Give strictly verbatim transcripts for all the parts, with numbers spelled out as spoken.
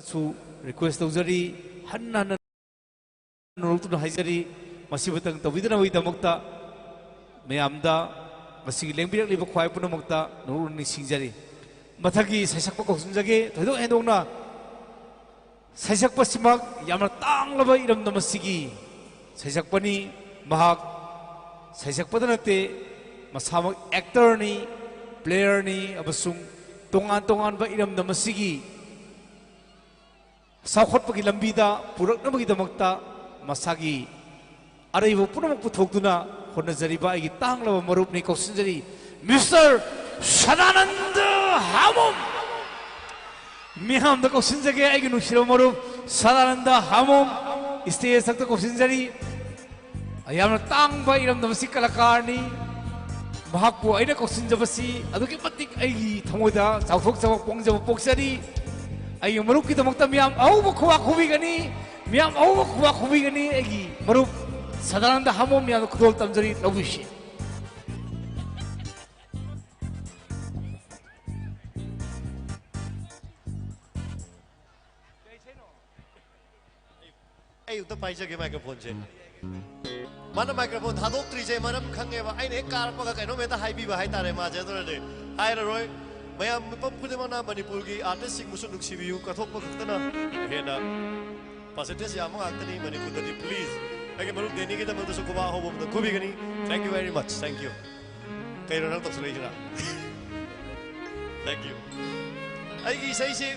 ꯁꯨ ꯔꯤꯀ꯭ꯋꯦꯁ ꯇꯧꯖꯔꯤ, ꯍꯟꯅ ꯍꯟꯅ ꯅꯣꯂꯨꯛꯇꯨꯅ ꯍꯥꯏꯖꯔꯤ, ꯃꯁꯤꯃꯇꯪ ꯇꯧꯕꯤꯗꯅꯕꯒꯤꯗꯃꯛꯇ ꯃꯌꯥꯝꯗ ꯉꯁꯤꯒꯤ ꯂꯦꯡꯕꯤꯔꯛꯂꯤꯕ ꯈ꯭ꯋꯥꯏ ꯄꯨꯝꯅꯃꯛꯇ ꯅꯣꯂꯨꯛꯅ ꯅꯤꯡꯁꯤꯡꯖꯔꯤ꯫ ꯃꯊꯛꯀꯤ ꯁꯩꯁꯛꯄ ꯀꯧꯁꯤꯟꯖꯒꯦ꯫ ꯊꯣꯏꯗꯣꯛ ꯍꯦꯟꯗꯣꯛꯅ ꯁꯩꯁꯛꯄꯁꯤꯃꯛ ꯌꯥꯝꯅ ꯇꯥꯡꯂꯕ ꯏꯔꯝꯗꯝ ꯑꯁꯤꯒꯤ ꯁꯩꯁꯛꯄꯅꯤ꯫ ꯃꯍꯥꯛ ꯁꯩꯁꯛꯄꯗ ꯅꯠꯇꯦ, ꯃꯁꯥꯃꯛ ꯑꯦꯛꯇꯔꯅꯤ, ꯄ꯭ꯂꯦꯌꯔꯅꯤ ꯑꯃꯁꯨꯡ ꯇꯣꯉꯥꯟ ꯇꯣꯉꯥꯟꯕ ꯏꯔꯝꯗꯝ ꯑꯁꯤꯒꯤ ꯆꯥꯎꯈꯠꯄꯒꯤ ꯂꯝꯕꯤꯗ ꯄꯨꯔꯛꯅꯕꯒꯤꯗꯃꯛꯇ ꯃꯁꯥꯒꯤ ꯑꯔꯩꯕ ꯄꯨꯝꯅꯃꯛ ꯄꯨꯊꯣꯛꯇꯨꯅ ꯍꯣꯠꯅꯖꯔꯤꯕ ꯑꯩꯒꯤ ꯇꯥꯡꯂꯕ ꯃꯔꯨꯞꯅꯤ꯫ ꯀꯧꯁꯤꯟꯖꯔꯤ, ꯃꯤꯁꯇꯔ ꯁꯗꯥꯅꯟꯗ ꯍꯥꯃꯣꯝ꯫ ꯃꯤꯌꯥꯝꯗ ꯀꯧꯁꯤꯟꯖꯒꯦ, ꯑꯩꯒꯤ ꯅꯨꯡꯁꯤꯔꯕ ꯃꯔꯨꯞ ꯁꯗꯥꯅꯟꯗ ꯍꯥꯃꯣꯝ ꯁ꯭ꯇꯦꯖ ꯊꯛꯇ ꯀꯧꯁꯤꯟꯖꯔꯤ꯫ ꯌꯥꯝꯅ ꯇꯥꯡꯕ ꯏꯔꯝꯗꯝ ꯑꯁꯤ ꯀꯂꯥꯀꯥꯔꯅꯤ꯫ ꯃꯍꯥꯛꯄꯨ ꯑꯩꯅ ꯀꯧꯁꯤꯟꯖꯕꯁꯤ ꯑꯗꯨꯛꯀꯤ ꯃꯇꯤꯛ ꯑꯩꯒꯤ ꯊꯃꯣꯏꯗ ꯆꯥꯎꯊꯣꯛꯆꯕ, ꯄꯣꯡꯖꯕ ꯄꯣꯛꯆꯔꯤ꯫ ꯑꯩꯒꯤ ꯃꯔꯨꯞꯀꯤꯗꯃꯛꯇ ꯃꯤꯌꯥꯝ ꯑꯍꯧꯕ ꯈꯨꯕꯥꯛ ꯈꯨꯕꯤꯒꯅꯤ, ꯃꯤꯌꯥꯝ ꯑꯍꯧꯕ ꯈꯨꯕꯥꯛ ꯈꯨꯕꯤꯒꯅꯤ꯫ ꯑꯩꯒꯤ ꯃꯔꯨꯞ ꯁꯗꯥꯅꯟꯗ ꯍꯥꯃꯣꯝ, ꯃꯤꯌꯥꯝꯗ ꯈꯨꯗꯣꯜ ꯇꯝꯖꯔꯤ, ꯂꯧꯕꯤꯁꯤ꯫ ꯑꯩ ꯑꯝꯇ ꯄꯥꯏꯖꯒꯦ ꯃꯥꯏꯀ꯭ꯔꯣꯐꯣꯟꯁꯦ꯫ ꯃꯥꯅ ꯃꯥꯏꯀ꯭ꯔꯣꯐꯣꯟ ꯊꯥꯗꯣꯛꯇ꯭ꯔꯤꯁꯦ ꯃꯔꯝ ꯈꯪꯉꯦꯕ꯫ ꯑꯩꯅ ꯍꯦꯛ ꯀꯥꯔꯛꯄꯒ ꯀꯩꯅꯣꯝ ꯍꯦꯛꯇ ꯍꯥꯏꯕꯤꯕ ꯍꯥꯏꯇꯥꯔꯦ ꯃꯥꯁꯦ꯫ ꯑꯗꯨꯅꯅꯦ ꯍꯥꯏꯔꯔꯣꯏ꯫ ꯃꯌꯥꯝ ꯃꯤꯄꯨꯝ ꯈꯨꯗꯤꯡꯃꯛꯅ ꯃꯅꯤꯄꯨꯔꯒꯤ ꯑꯥꯔꯇꯤꯁꯁꯤꯡꯕꯨꯁꯨ ꯅꯨꯡꯁꯤꯕꯤꯌꯨ꯫ ꯀꯠꯊꯣꯛꯄ ꯈꯛꯇꯅ ꯍꯦꯟꯅ ꯄꯥꯔꯁꯦꯟꯇꯦꯖ ꯌꯥꯝꯕ ꯉꯥꯛꯇꯅꯤ ꯃꯅꯤꯄꯨꯔꯗꯗꯤ꯫ ꯄ꯭ꯂꯤꯖ, ꯑꯩꯒꯤ ꯃꯔꯨꯞ ꯗꯦꯅꯤꯒꯤꯗꯃꯛꯇꯁꯨ ꯈꯨꯕꯥꯛ ꯑꯍꯧꯕ ꯑꯃꯗ ꯈꯨꯕꯤꯒꯅꯤ꯫ Thank you very much. Thank you. ꯀꯩꯅꯣ ꯅꯪ ꯇꯧꯁꯜꯂꯛꯏꯁꯤꯅ? Thank you. ꯑꯩꯒꯤ ꯏꯁꯩꯁꯤ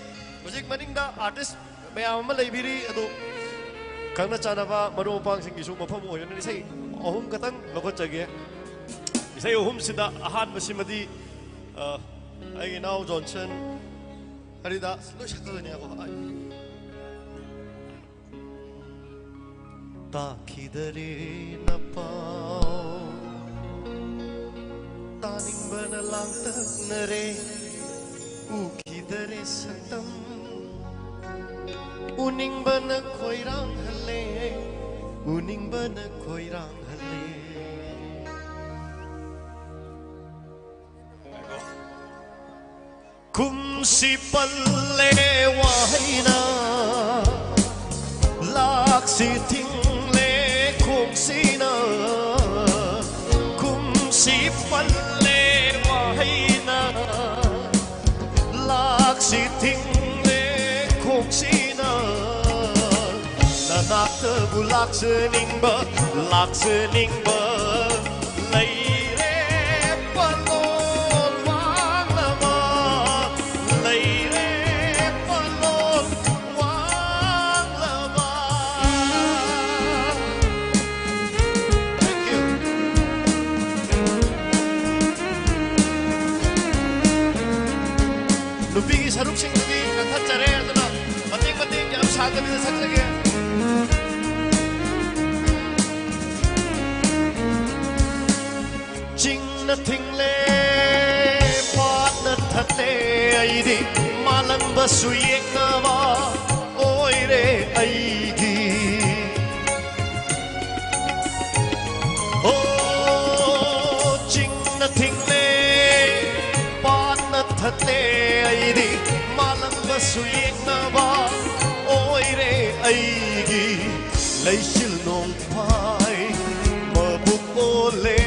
ꯍꯧꯖꯤꯛ ꯃꯅꯤꯡꯗ ꯑꯥꯔꯇꯤꯁ ꯃꯌꯥꯝ ꯑꯃ ꯂꯩꯕꯤꯔꯤ, ꯑꯗꯨ ꯈꯪꯅ ꯆꯥꯟꯅꯕ ꯃꯔꯨꯞ ꯃꯄꯥꯡꯁꯤꯡꯒꯤꯁꯨ ꯃꯐꯝ ꯑꯣꯏꯔꯅꯤ꯫ ꯏꯁꯩ ꯑꯍꯨꯝ ꯈꯛꯇꯪ ꯂꯧꯈꯠꯆꯒꯦ꯫ ꯏꯁꯩ ꯑꯍꯨꯝꯁꯤꯗ ꯑꯍꯥꯟꯕꯁꯤꯃꯗꯤ, ꯑ, ꯑꯩꯒꯤ ꯏꯅꯥꯎ ꯖꯣꯟꯁꯟ ꯍꯔꯤꯗꯥꯁ ꯂꯣꯏ ꯁꯛꯀꯗꯣꯏꯅꯦꯀꯣ꯫ ꯑꯩ ꯇꯥꯈꯤꯗꯔꯦ ꯅꯄꯥꯎ, ꯇꯥꯅꯤꯡꯕꯅ ꯂꯥꯡꯇꯛꯅꯔꯦ, ꯎꯈꯤꯗꯔꯦ ꯁꯛꯇꯝ, ꯎꯅꯤꯡꯕꯅ ꯈꯣꯏꯔꯥꯡꯍꯜꯂꯦ, ꯎꯅꯤꯡꯕꯅ ꯈꯣꯏꯔꯥꯡꯍꯜꯂꯦ꯫ ꯀꯨꯝꯁꯤ ꯄꯜꯂꯦ ꯋꯥꯍꯩꯅ, ꯂꯥꯛꯁꯤ ꯊꯤꯡꯂꯦ ꯈꯣꯡꯁꯤꯅ꯫ ꯀꯨꯝꯁꯤ ꯄꯜꯂꯦ ꯋꯥꯍꯩꯅ, ꯂꯥꯛꯁꯤ ꯊꯤꯡꯂꯦ ꯈꯣꯡꯁꯤꯅ꯫ ꯅꯅꯥꯛꯇꯕꯨ ꯂꯥꯛꯆꯅꯤꯡꯕ, ꯂꯥꯛꯆꯅꯤꯡꯕ ꯂꯩꯔꯦ ꯄꯂꯣꯜ ꯋꯥꯡꯂꯕ, ꯂꯩꯔꯦ ꯄꯂꯣꯜ ꯋꯥꯡꯂꯕ꯫ Thank you. ꯅꯨꯄꯤꯒꯤ ꯁꯔꯨꯛꯁꯤꯡꯗꯨꯗꯤ ꯀꯛꯊꯠꯆꯔꯦ, ꯑꯗꯨꯅ ꯃꯇꯦꯛ ꯃꯇꯦꯛ ꯌꯥꯝ ꯁꯥꯡꯗꯕꯤꯗ ꯁꯛꯆꯒꯦ꯫ ꯆꯤꯡꯅ ꯊꯤꯡꯂꯦ, ꯄꯥꯠꯅ ꯊꯠꯂꯦ, ꯑꯩꯗꯤ ꯃꯥꯂꯪꯕꯁꯨ ꯌꯦꯛꯅꯕ ꯑꯣꯏꯔꯦ ꯑꯩꯒꯤ꯫ ꯑꯣ, ꯆꯤꯡꯅ ꯊꯤꯡꯂꯦ, ꯄꯥꯠꯅ ꯊꯠꯂꯦ, ꯑꯩꯗꯤ ꯃꯥꯂꯪꯕꯁꯨ ꯌꯦꯛꯅꯕ ꯑꯣꯏꯔꯦ ꯑꯩꯒꯤ꯫ ꯂꯩꯆꯤꯜ ꯅꯣꯡꯐꯥꯏ ꯃꯕꯨꯛ ꯑꯣꯜꯂꯦ,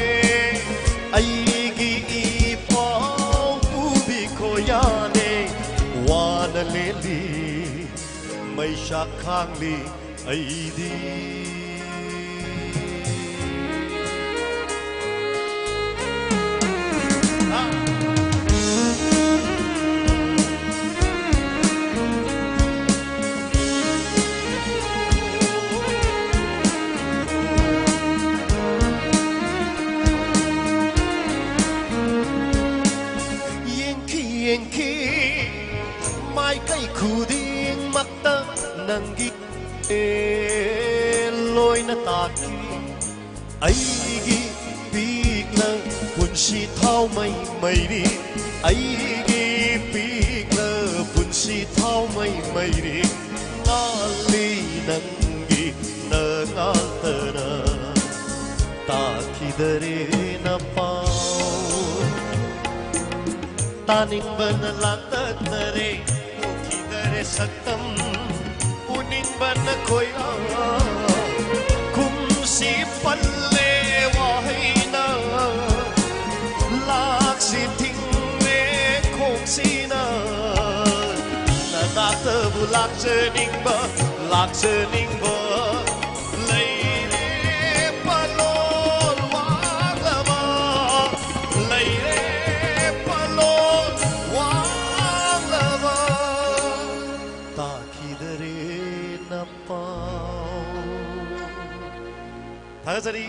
ꯑꯩꯒꯤ ꯏꯄꯥꯎ ꯄꯨꯕꯤ ꯈꯣꯌꯥꯅꯦ꯫ ꯋꯥꯅ ꯂꯦꯜꯂꯤ, ꯃꯩꯁꯥ ꯈꯥꯡꯂꯤ ꯑꯩꯗꯤ꯫ ꯌꯦꯡꯈꯤ ꯌꯦꯡꯈꯤ ꯃꯥꯏꯀꯩ ꯈꯨꯗꯤꯡꯃꯛꯇ ꯅꯪꯒꯤ ꯂꯣꯏꯅ ꯇꯥꯈꯤ꯫ ꯑꯩꯒꯤ ꯄꯤꯛꯂ ꯄꯨꯟꯁꯤ ꯊꯥꯎꯃꯩ ꯃꯩꯔꯤ, ꯑꯩꯒꯤ ꯄꯤꯛꯂ ꯄꯨꯟꯁꯤ ꯊꯥꯎꯃꯩ ꯃꯩꯔꯤ꯫ ꯉꯥꯜꯂꯤ ꯅꯪꯒꯤ ꯅꯉꯥꯜꯇꯅ ꯇꯥꯈꯤꯗꯔꯦ ꯅꯄꯥꯎ꯫ ꯇꯥꯅꯤꯡꯕꯅ ꯂꯥꯡꯇꯠꯅꯔꯦ, ꯎꯈꯤꯗꯔꯦ ꯁꯛꯇꯝ, ꯎꯅꯤꯡꯕꯅ ꯈꯣꯏꯔꯥꯡ꯫ ꯀꯨꯝꯁꯤ ꯄꯜꯂꯦ ꯋꯥꯍꯩꯅ, ꯂꯥꯛꯁꯤ ꯊꯤꯡꯂꯦ ꯈꯣꯡꯁꯤꯅ꯫ ꯅꯅꯥꯛꯇꯕꯨ ꯂꯥꯛꯆꯅꯤꯡꯕ, ꯂꯥꯛꯆꯅꯤꯡꯕ꯫ ꯂꯩꯔꯦ ꯄꯥꯂꯣꯜ ꯋꯥꯡꯂꯕ, ꯂꯩꯔꯦ ꯄꯥꯂꯣꯜ ꯋꯥꯡꯂꯕ, ꯇꯥꯈꯤꯗꯔꯦ ꯅꯄꯥꯎ꯫ ꯊꯥꯒꯠꯆꯔꯤ꯫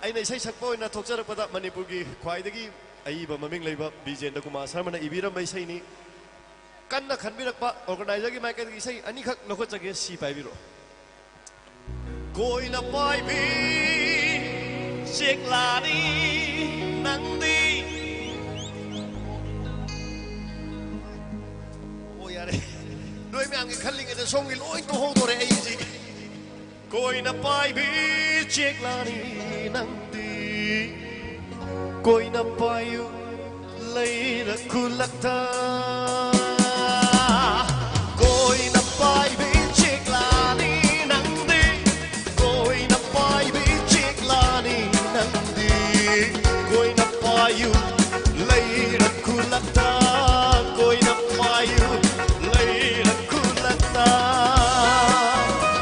ꯑꯩꯅ ꯏꯁꯩ ꯁꯛꯄ ꯑꯣꯏꯅ ꯊꯣꯛꯆꯔꯛꯄꯗ ꯃꯅꯤꯄꯨꯔꯒꯤ ꯈ꯭ꯋꯥꯏꯗꯒꯤ ꯑꯏꯕ ꯃꯃꯤꯡ ꯂꯩꯕ ꯕꯤꯖꯦꯟꯗ꯭ꯔ ꯀꯨꯃꯥꯔ ꯁꯔꯃꯅ ꯏꯕꯤꯔꯝꯕ ꯏꯁꯩꯅꯤ꯫ ꯀꯟꯅ ꯈꯟꯕꯤꯔꯛꯄ organizer ꯒꯤ ꯃꯥꯏꯀꯩꯗꯒꯤ ꯏꯁꯩ ꯑꯅꯤꯈꯛ ꯂꯧꯈꯠꯆꯒꯦ, ꯁꯤ ꯄꯥꯏꯕꯤꯔꯛꯑꯣ꯫ ꯀꯣꯏꯅ ꯄꯥꯏꯕꯤ ꯆꯦꯛꯂꯥꯅꯤ ꯅꯪꯗꯤ꯫ ꯑꯣ, ꯌꯥꯔꯦ꯫ ꯅꯣꯏ ꯃꯌꯥꯝꯒꯤ ꯈꯜꯂꯤꯉꯩꯗ ꯁꯣꯝꯒꯤ ꯂꯣꯏ ꯇꯣꯛꯍꯧꯗꯣꯔꯦ ꯑꯩꯁꯤ꯫ ꯀꯣꯏꯅ ꯄꯥꯏꯕꯤ ꯆꯦꯛꯂꯥꯅꯤ ꯅꯪꯗꯤ꯫ ꯀꯣꯏꯅ ꯄꯥꯏꯌꯨ ꯂꯩꯔꯛ ꯈꯨꯜꯂꯛꯇ꯫ ꯀꯣꯏꯅ ꯄꯥꯏꯕꯤ ꯆꯦꯛꯂꯥꯅꯤ ꯅꯪꯗꯤ꯫ ꯀꯣꯏꯅ ꯄꯥꯏꯕꯤ ꯆꯦꯛꯂꯥꯅꯤ ꯅꯪꯗꯤ꯫ ꯀꯣꯏꯅ ꯄꯥꯏꯌꯨ ꯂꯩꯔꯛ ꯈꯨꯜꯂꯛꯇ꯫ ꯀꯣꯏꯅ ꯄꯥꯏꯌꯨ ꯂꯩꯔꯛ ꯈꯨꯜꯂꯛꯇ꯫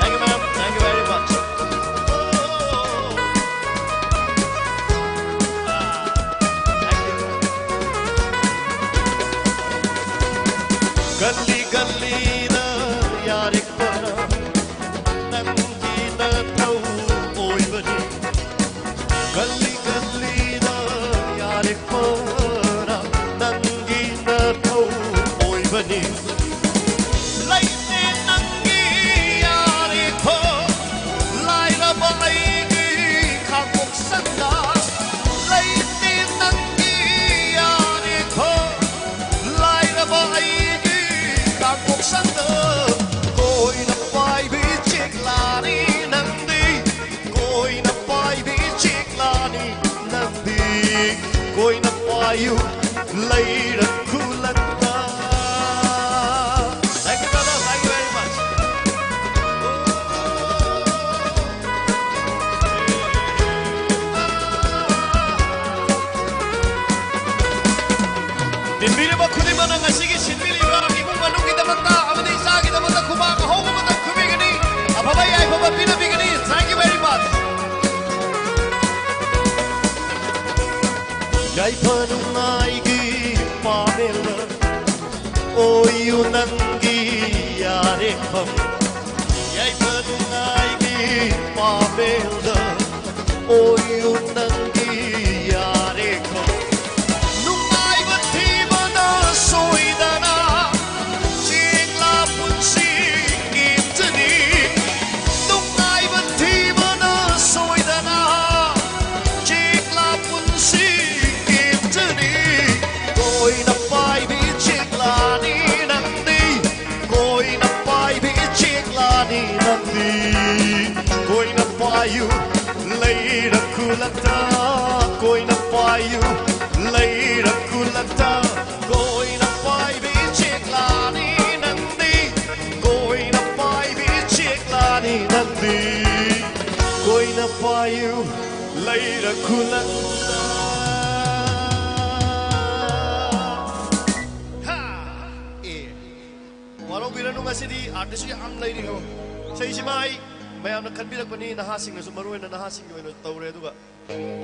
Thank you, ma'am. Thank you very much. ꯒꯜꯂꯤ ꯒꯜꯂꯤꯗ ꯌꯥꯔꯦꯛꯄꯅ ꯅꯪꯒꯤ ꯅꯊꯧ ꯑꯣꯏꯕꯅꯤ꯫ ꯒꯜꯂꯤ ꯒꯜꯂꯤꯗ ꯌꯥꯔꯦꯛꯄꯅ ꯅꯪꯒꯤ ꯅꯊꯧ ꯑꯣꯏꯕꯅꯤ꯫ ꯂꯩꯇꯦ ꯅꯪꯒꯤ ꯌꯥꯔꯦꯛꯄ ꯂꯥꯏꯔꯕ ꯑꯩꯒꯤ ꯈꯥꯡꯄꯣꯛꯁꯪꯗ꯫ ꯂꯩꯇꯦ ꯅꯪꯒꯤ ꯌꯥꯔꯦꯛꯄ ꯂꯥꯏꯔꯕ ꯑꯩꯒꯤ ꯈꯥꯡꯄꯣꯛꯁꯪꯗ꯫ ꯀꯣꯏꯅ ꯄꯥꯏꯕꯤ ꯆꯦꯛꯂꯥꯅꯤ ꯅꯪꯗꯤ꯫ ꯀꯣꯏꯅ ꯄꯥꯏꯕꯤ ꯆꯦꯛꯂꯥꯅꯤ ꯅꯪꯗꯤ꯫ ꯀꯣꯏꯅ ꯄꯥꯏꯌꯨ ꯂꯩꯔꯛ ꯑꯣꯏꯌꯨ ꯅꯪꯒꯤ ꯌꯥꯔꯦꯐꯝ, ꯌꯥꯏꯐ ꯅꯨꯡꯉꯥꯏꯒꯤ ꯄꯥꯃꯦꯜꯗ ꯑꯣꯏꯌꯨ ꯅꯪꯒꯤ ꯌꯥꯔꯦꯐꯝ꯫ ꯅꯨꯡꯉꯥꯏꯕ ꯊꯤꯕꯅ ꯁꯣꯏꯗꯅ ꯆꯦꯛꯂꯥ ꯄꯨꯟꯁꯤ ꯀꯦꯝꯖꯅꯤ꯫ ꯅꯨꯡꯉꯥꯏꯕ ꯊꯤꯕꯅ ꯁꯣꯏꯗꯅ ꯆꯦꯛꯂꯥ ꯄꯨꯟꯁꯤ ꯀꯦꯝꯖꯅꯤ꯫ ꯀꯣꯏꯅ ꯄꯥꯏꯕꯤ ꯆꯦꯛꯂꯥꯅꯤ ꯅꯪꯗꯤ, ꯀꯣꯏꯅ ꯄꯥꯏꯕꯤ ꯆꯦꯛꯂꯥꯅꯤ ꯅꯪꯗꯤ꯫ ꯀꯣꯏꯅ ꯄꯥꯏꯌꯨ ꯂꯩꯔꯛ ꯈꯨꯂꯛꯇ, ꯀꯣꯏꯅ ꯄꯥꯏꯌꯨ ꯂꯩꯔꯛ ꯈꯨꯂꯛꯇ꯫ ꯀꯣꯏꯅ ꯄꯥꯏꯕꯤ ꯆꯦꯛꯂꯥꯅꯤ ꯅꯪꯗꯤ, ꯀꯣꯏꯅ ꯄꯥꯏꯕꯤ ꯆꯦꯛꯂꯥꯅꯤ ꯅꯪꯗꯤ꯫ ꯀꯣꯏꯅ ꯄꯥꯏꯌꯨ ꯂꯩꯔꯛ ꯈꯨꯂꯛꯇ꯫ ꯍꯥ! ꯑꯦ꯫ ꯋꯥꯔꯧꯕꯤꯔꯅꯨ, ꯉꯁꯤꯗꯤ ꯑꯥꯔꯇꯤꯁꯁꯨ ꯌꯥꯝ ꯂꯩꯔꯤ꯫ ꯏꯁꯩꯁꯤꯃ ꯑꯩ ꯃꯌꯥꯝꯅ ꯈꯟꯕꯤꯔꯛꯄꯅꯤ, ꯅꯍꯥꯁꯤꯡꯅꯁꯨ, ꯃꯔꯨꯑꯣꯏꯅ ꯅꯍꯥꯁꯤꯡꯒꯤ ꯑꯣꯏꯅ ꯇꯧꯔꯦ꯫ ꯑꯗꯨꯒ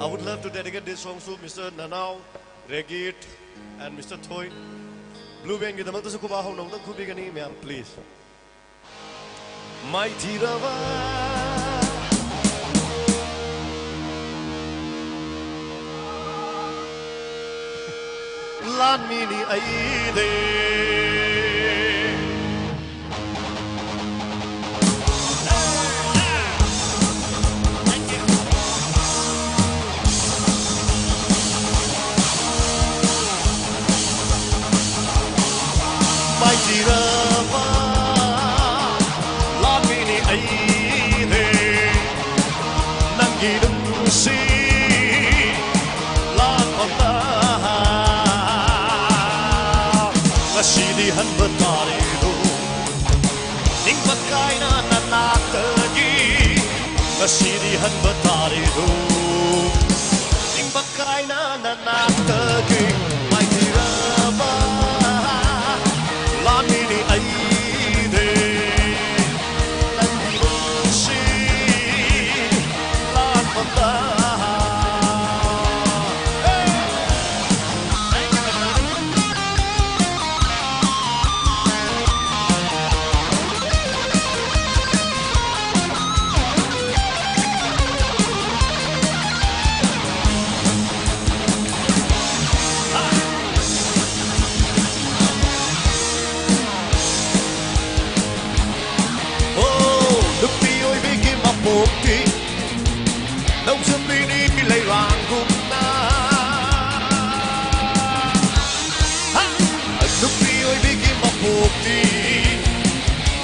I would love to dedicate this song to Mister Nanao, Regit, and Mister Thoi. Blue Bandꯒꯤꯗꯃꯛꯇꯁꯨ ꯈꯨꯕꯥꯛ ꯍꯧꯅ ꯑꯃꯨꯛꯇꯪ ꯈꯨꯕꯤꯒꯅꯤ ꯃꯌꯥꯝ, please. ꯃꯥꯏꯊꯤꯔꯕ ꯂꯥꯟꯃꯤꯅꯤ ꯑꯩꯗꯤ꯫ ꯃꯥꯏꯊꯤꯔꯕ ꯂꯥꯟꯃꯤꯅꯤ ꯑꯩꯗꯤ, ꯅꯪꯒꯤ ꯅꯨꯡꯁꯤ ꯂꯥꯟꯐꯝꯗ꯫ ꯉꯁꯤꯗꯤ ꯍꯟꯕ ꯇꯥꯔꯦꯗꯣ, ꯅꯤꯡꯕ ꯀꯥꯏꯅ ꯅꯅꯥꯛꯇꯒꯤ꯫ ꯉꯁꯤꯗꯤ ꯍꯟꯕ ꯇꯥꯔꯦꯗꯣ, ꯅꯤꯡꯕ ꯀꯥꯏꯅ ꯅꯅꯥꯛꯇꯒꯤ꯫ ꯃꯥꯏꯊꯤꯔꯕ ꯂꯥꯟꯃꯤꯅꯤ ꯑꯩꯗꯤ, ꯅꯪꯒꯤ ꯅꯨꯡꯁꯤ ꯂꯥꯟꯐꯝꯗ꯫ Hey!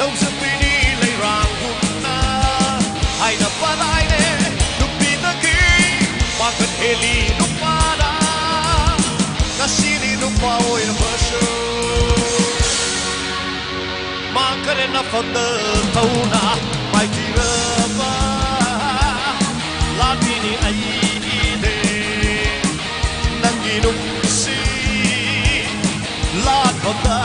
ꯇꯧꯖꯕꯤꯅꯤ ꯂꯩꯔꯥꯡꯒꯨꯝꯅ ꯍꯥꯏꯅ ꯄꯥꯅꯥꯏꯅꯦ ꯅꯨꯄꯤꯗꯒꯤ ꯄꯥꯡꯒꯠ ꯍꯦꯜꯂꯤ ꯅꯨꯄꯥꯅ ꯉꯁꯤꯗꯤ ꯅꯨꯄꯥ ꯑꯣꯏꯔꯕꯁꯨ ꯃꯥ ꯀꯔꯦꯟꯅ ꯐꯝꯗ ꯊꯧꯅ ꯃꯥꯏꯊꯤꯔꯕ ꯂꯥꯟꯃꯤꯅꯤ ꯑꯩꯗꯤ ꯅꯪꯒꯤ ꯅꯨꯡꯁꯤ ꯂꯥꯟꯐꯝꯗ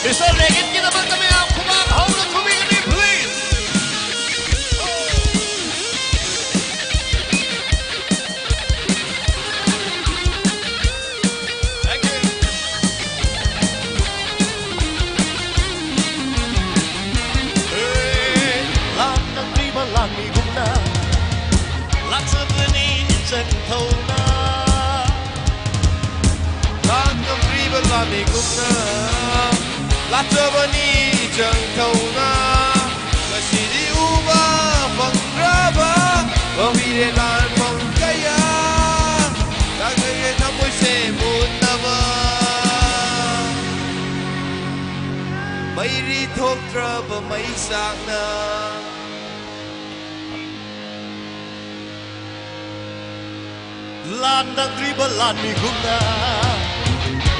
ꯃꯤꯁꯇꯔ ꯔꯦꯒꯤꯠꯀꯤꯗꯃꯛꯇ ꯃꯌꯥꯝ ꯈꯨꯕꯥꯛ ꯍꯧꯅ ꯈꯨꯕꯤꯒꯅꯤ, please. Thank you. ꯂꯥꯟꯅꯈ꯭ꯔꯤꯕ ꯂꯥꯟꯃꯤꯒꯨꯝꯅ ꯂꯥꯛꯆꯕꯅꯤ ꯏꯆꯪ ꯊꯧꯅ ꯂꯥꯟꯅꯈ꯭ꯔꯤꯕ ꯂꯥꯟꯃꯤꯒꯨꯝꯅ ꯂꯥꯛꯆꯕꯅꯤ ꯏꯆꯪ ꯊꯧꯅ ꯉꯁꯤꯗꯤ ꯎꯕ ꯐꯪꯗ꯭ꯔꯕ ꯃꯃꯤꯔꯦ ꯂꯥꯟꯐꯝ ꯀꯌꯥ ꯂꯥꯛꯂꯒꯦ ꯊꯃꯣꯏꯁꯦ ꯃꯨꯟꯅꯕ ꯃꯩꯔꯤ ꯊꯣꯛꯇ꯭ꯔꯕ ꯃꯩꯁꯥꯛꯅ ꯂꯥꯟꯗꯥꯡꯗ꯭ꯔꯤꯕ ꯂꯥꯟꯃꯤꯒꯨꯝꯅ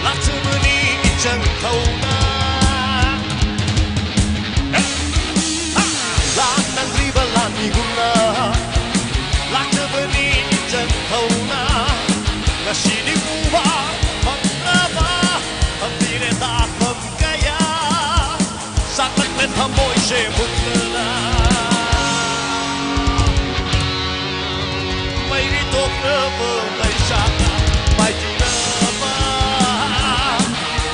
ꯂꯥꯛꯆꯕꯅꯤ ꯏꯆꯪ ꯊꯧꯅ ꯂꯥꯟꯗꯥꯡꯗ꯭ꯔꯤꯕ ꯂꯥꯟꯃꯤꯒꯨꯝꯅ ꯂꯥꯛꯆꯕꯅꯤ ꯏꯆꯪ ꯊꯧꯅ ꯉꯁꯤꯗꯤ ꯎꯕ ꯐꯪꯅꯕ ꯊꯝꯕꯤꯔꯦ ꯇꯥꯐꯝ ꯀꯌꯥ ꯆꯥꯛꯂꯛꯂꯦ ꯊꯃꯣꯏꯁꯦ ꯃꯨꯟꯗꯅ ꯃꯩꯔꯤ ꯊꯣꯛꯅꯕ ꯃꯩꯁꯥꯛꯅ ꯃꯥꯏꯊꯤꯅꯕ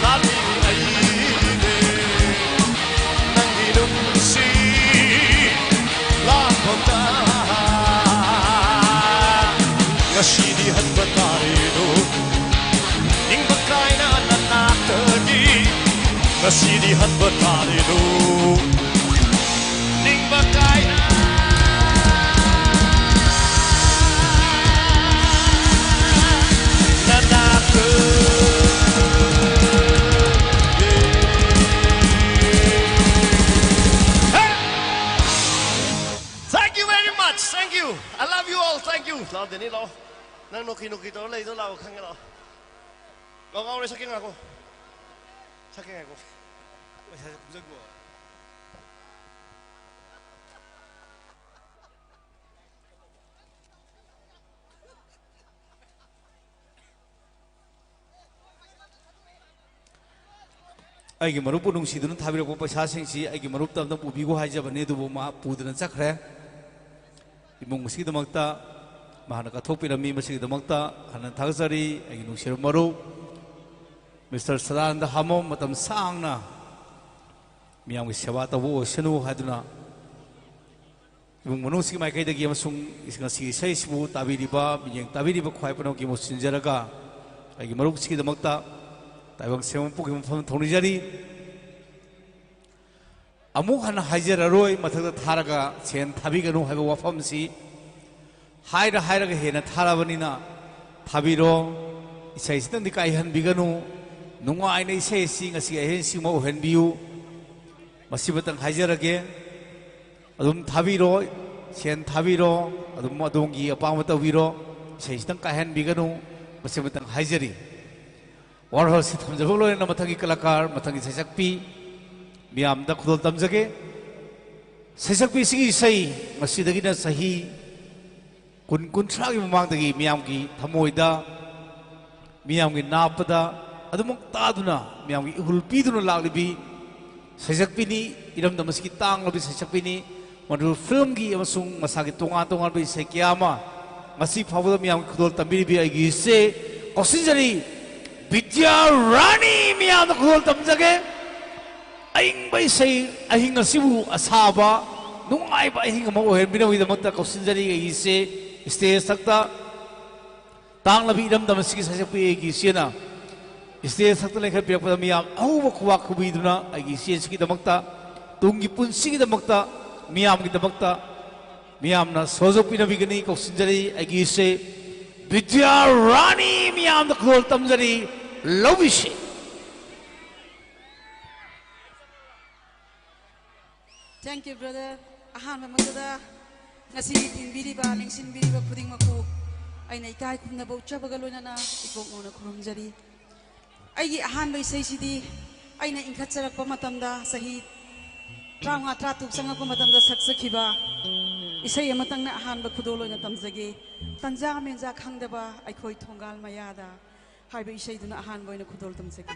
ꯂꯥꯟꯃꯤ ꯑꯩꯅꯦ ꯅꯪꯒꯤ ꯅꯨꯡꯁꯤ ꯂꯥꯛꯐꯝꯗ ꯉꯁꯤꯗꯤ ꯍꯟꯕ ꯇꯥꯔꯦꯗꯣ ꯅꯤꯡꯕ ꯀꯥꯏꯅ ꯅꯅꯥꯛꯇꯒꯤ ꯉꯁꯤꯗꯤ ꯍꯟꯕ ꯇꯥꯔꯦꯗꯣ ꯅꯤꯡꯕ ꯀꯥꯏꯅ Thank you. I love you all. Thank you. ꯂꯥꯛꯑꯣ, ꯗꯦꯅꯤ, ꯂꯥꯛꯑꯣ. ꯅꯪ ꯅꯣꯀꯤ ꯅꯣꯀꯤ ꯇꯧꯔ ꯂꯩꯗꯣ, ꯂꯥꯛꯑꯣ, ꯈꯪꯉꯦ, ꯂꯥꯛꯑꯣ. ꯂꯥꯛꯑꯣ, ꯉꯥꯎꯔꯦ, ꯁꯛꯀꯦ ꯉꯥꯏꯈꯣ. ꯁꯛꯀꯦ ꯉꯥꯏꯈꯣ. ꯄꯩꯁꯥꯁꯦ ꯈꯣꯝꯖꯤꯟꯈꯣ. ꯑꯩꯒꯤ ꯃꯔꯨꯞꯄꯨ ꯅꯨꯡꯁꯤꯗꯨꯅ ꯊꯥꯕꯤꯔꯛꯄ ꯄꯩꯁꯥꯁꯤꯡꯁꯤ ꯑꯩꯒꯤ ꯃꯔꯨꯞꯇ ꯑꯝꯇꯪ ꯄꯨꯕꯤꯈꯣ ꯍꯥꯏꯖꯕꯅꯤ, ꯑꯗꯨꯕꯨ ꯃꯥ ꯄꯨꯗꯨꯅ ꯆꯠꯈ꯭ꯔꯦ꯫ ꯏꯃꯨꯡ ꯑꯁꯤꯒꯤꯗꯃꯛꯇ ꯃꯍꯥꯛꯅ ꯀꯠꯊꯣꯛꯄꯤꯔꯝꯃꯤ, ꯃꯁꯤꯒꯤꯗꯃꯛꯇ ꯍꯟꯅ ꯊꯥꯒꯠꯆꯔꯤ꯫ ꯑꯩꯒꯤ ꯅꯨꯡꯁꯤꯔꯕ ꯃꯔꯨꯞ ꯃꯤꯁꯇꯔ ꯁꯗꯥꯅꯟꯗ ꯍꯥꯃꯣꯝ ꯃꯇꯝ ꯁꯥꯡꯅ ꯃꯤꯌꯥꯝꯒꯤ ꯁꯦꯕꯥ ꯇꯧꯕ ꯑꯣꯏꯁꯅꯨ ꯍꯥꯏꯗꯨꯅ ꯏꯃꯨꯡ ꯃꯅꯨꯡꯁꯤꯒꯤ ꯃꯥꯏꯀꯩꯗꯒꯤ ꯑꯃꯁꯨꯡ ꯉꯁꯤꯒꯤ ꯏꯁꯩꯁꯤꯕꯨ ꯇꯥꯕꯤꯔꯤꯕ, ꯃꯤꯠꯌꯦꯡ ꯇꯥꯕꯤꯔꯤꯕ ꯈ꯭ꯋꯥꯏ ꯄꯨꯝꯅꯃꯛꯀꯤ ꯃꯍꯨꯠ ꯁꯤꯟꯖꯔꯒ ꯑꯩꯒꯤ ꯃꯔꯨꯞꯁꯤꯒꯤꯗꯃꯛꯇ ꯇꯥꯏꯕꯪ ꯁꯦꯝꯕ ꯄꯨꯈꯤꯕ ꯃꯐꯝ ꯊꯧꯅꯤꯖꯔꯤ꯫ ꯑꯃꯨꯛ ꯍꯟꯅ ꯍꯥꯏꯖꯔꯔꯣꯏ, ꯃꯊꯛꯇ ꯊꯥꯔꯒ ꯁꯦꯟ ꯊꯥꯕꯤꯒꯅꯨ ꯍꯥꯏꯕ ꯋꯥꯐꯝꯁꯤ꯫ ꯍꯥꯏꯔ ꯍꯥꯏꯔꯒ ꯍꯦꯟꯅ ꯊꯥꯔꯕꯅꯤꯅ ꯊꯥꯕꯤꯔꯣ꯫ ꯏꯁꯩꯁꯤꯇꯪꯗꯤ ꯀꯥꯏꯍꯟꯕꯤꯒꯅꯨ꯫ ꯅꯨꯡꯉꯥꯏꯅ ꯏꯁꯩ ꯑꯁꯤ ꯉꯁꯤ ꯑꯍꯤꯡꯁꯤꯃ ꯑꯣꯏꯍꯟꯕꯤꯌꯨ꯫ ꯃꯁꯤꯃꯇꯪ ꯍꯥꯏꯖꯔꯒꯦ꯫ ꯑꯗꯨꯝ ꯊꯥꯕꯤꯔꯣ, ꯁꯦꯟ ꯊꯥꯕꯤꯔꯣ, ꯑꯗꯨꯝ ꯑꯗꯣꯝꯒꯤ ꯑꯄꯥꯝꯕ ꯇꯧꯕꯤꯔꯣ꯫ ꯏꯁꯩꯁꯤꯇꯪ ꯀꯥꯏꯍꯟꯕꯤꯒꯅꯨ, ꯃꯁꯤꯃꯇꯪ ꯍꯥꯏꯖꯔꯤ꯫ ꯋꯥꯔꯣꯜꯁꯤ ꯊꯝꯖꯕ ꯂꯣꯏꯅꯅ ꯃꯊꯪꯒꯤ ꯀꯂꯥꯀꯥꯔ, ꯃꯊꯪꯒꯤ ꯁꯩꯁꯛꯄꯤ ꯃꯤꯌꯥꯝꯗ ꯈꯨꯗꯣꯜ ꯇꯝꯖꯒꯦ꯫ ꯁꯩꯁꯛꯄꯤꯁꯤꯒꯤ ꯏꯁꯩ ꯉꯁꯤꯗꯒꯤꯅ ꯆꯍꯤ ꯀꯨꯟ, ꯀꯨꯟꯊ꯭ꯔꯥꯒꯤ ꯃꯃꯥꯡꯗꯒꯤ ꯃꯤꯌꯥꯝꯒꯤ ꯊꯃꯣꯏꯗ, ꯃꯤꯌꯥꯝꯒꯤ ꯅꯥꯞꯄꯗ ꯑꯗꯨꯃꯛ ꯇꯥꯗꯨꯅ, ꯃꯤꯌꯥꯝꯒꯤ ꯏꯍꯨꯜ ꯄꯤꯗꯨꯅ ꯂꯥꯛꯂꯤꯕꯤ ꯁꯩꯁꯛꯄꯤꯅꯤ, ꯏꯔꯝꯗꯝ ꯑꯁꯤꯒꯤ ꯇꯥꯡꯂꯕꯤ ꯁꯩꯁꯛꯄꯤꯅꯤ꯫ ꯃꯅꯤꯄꯨꯔ ꯐꯤꯂꯝꯒꯤ ꯑꯃꯁꯨꯡ ꯃꯁꯥꯒꯤ ꯇꯣꯉꯥꯟ ꯇꯣꯉꯥꯟꯕ ꯏꯁꯩ ꯀꯌꯥ ꯑꯃ ꯉꯁꯤ ꯐꯥꯎꯕꯗ ꯃꯤꯌꯥꯝꯒꯤ ꯈꯨꯗꯣꯜ ꯇꯝꯕꯤꯔꯤꯕꯤ ꯑꯩꯒꯤ ꯏꯆꯦ ꯀꯧꯁꯤꯟꯖꯔꯤ ꯕꯤꯗ꯭ꯌꯥ ꯔꯥꯅꯤ, ꯃꯤꯌꯥꯝꯗ ꯈꯨꯗꯣꯜ ꯇꯝꯖꯒꯦ꯫ ꯑꯏꯪꯕ ꯏꯁꯩ ꯑꯍꯤꯡ ꯑꯁꯤꯕꯨ ꯑꯁꯥꯕ ꯅꯨꯡꯉꯥꯏꯕ ꯑꯍꯤꯡ ꯑꯃ ꯑꯣꯏꯍꯟꯕꯤꯅꯕꯒꯤꯗꯃꯛꯇ ꯀꯧꯁꯤꯟꯖꯔꯤ ꯑꯩꯒꯤ ꯏꯆꯦ ꯁ꯭ꯇꯦꯖ ꯊꯛꯇ꯫ ꯇꯥꯡꯂꯕꯤ ꯏꯔꯝꯗꯝ ꯑꯁꯤꯒꯤ ꯁꯩꯁꯛꯄꯤ ꯑꯩꯒꯤ ꯏꯆꯦꯅ ꯁ꯭ꯇꯦꯖ ꯊꯛꯇ ꯂꯦꯡꯈꯠꯄꯤꯔꯛꯄꯗ ꯃꯤꯌꯥꯝ ꯑꯍꯧꯕ ꯈꯨꯕꯥꯛ ꯈꯨꯕꯤꯗꯨꯅ ꯑꯩꯒꯤ ꯏꯆꯦ ꯑꯁꯤꯒꯤꯗꯃꯛꯇ, ꯇꯨꯡꯒꯤ ꯄꯨꯟꯁꯤꯒꯤꯗꯃꯛꯇ, ꯃꯤꯌꯥꯝꯒꯤꯗꯃꯛꯇ ꯃꯤꯌꯥꯝꯅ ꯁꯣꯖꯣꯛꯄꯤꯅꯕꯤꯒꯅꯤ ꯀꯧꯁꯤꯟꯖꯔꯤ ꯑꯩꯒꯤ ꯏꯆꯦ ꯕꯤꯗ꯭ꯌꯥ ꯔꯥꯅꯤ, ꯃꯤꯌꯥꯝꯗ ꯈꯨꯗꯣꯜ ꯇꯝꯖꯔꯤ, ꯂꯧꯕꯤꯁꯤ꯫ Thank you, brother. ꯑꯍꯥꯟꯕꯃꯛꯇꯗ ꯉꯁꯤꯒꯤ ꯊꯤꯟꯕꯤꯔꯤꯕ, ꯂꯦꯡꯁꯤꯟꯕꯤꯔꯤꯕ ꯈꯨꯗꯤꯡꯃꯛꯄꯨ ꯑꯩꯅ ꯏꯀꯥꯏ ꯈꯨꯝꯅꯕ ꯎꯠꯆꯕꯒ ꯂꯣꯏꯅꯅ ꯏꯀꯣꯛ ꯅꯧꯅ ꯈꯨꯔꯨꯝꯖꯔꯤ꯫ ꯑꯩꯒꯤ ꯑꯍꯥꯟꯕ ꯏꯁꯩꯁꯤꯗꯤ ꯑꯩꯅ ꯏꯟꯈꯠꯆꯔꯛꯄ ꯃꯇꯝꯗ, ꯆꯍꯤ ꯇꯔꯥꯃꯉꯥ, ꯇꯔꯥꯇꯔꯨꯛ ꯆꯪꯉꯛꯄ ꯃꯇꯝꯗ ꯁꯛꯆꯈꯤꯕ ꯏꯁꯩ ꯑꯃꯇꯪꯅ ꯑꯍꯥꯟꯕ ꯈꯨꯗꯣꯜ ꯑꯣꯏꯅ ꯇꯝꯖꯒꯦ꯫ ꯇꯟꯖꯥ ꯃꯦꯟꯖꯥ ꯈꯪꯗꯕ ꯑꯩꯈꯣꯏ ꯊꯣꯡꯒꯥꯜ ꯃꯌꯥꯗ ꯍꯥꯏꯕ ꯏꯁꯩꯗꯨꯅ ꯑꯍꯥꯟꯕ ꯑꯣꯏꯅ ꯈꯨꯗꯣꯜ ꯇꯝꯖꯒꯦ꯫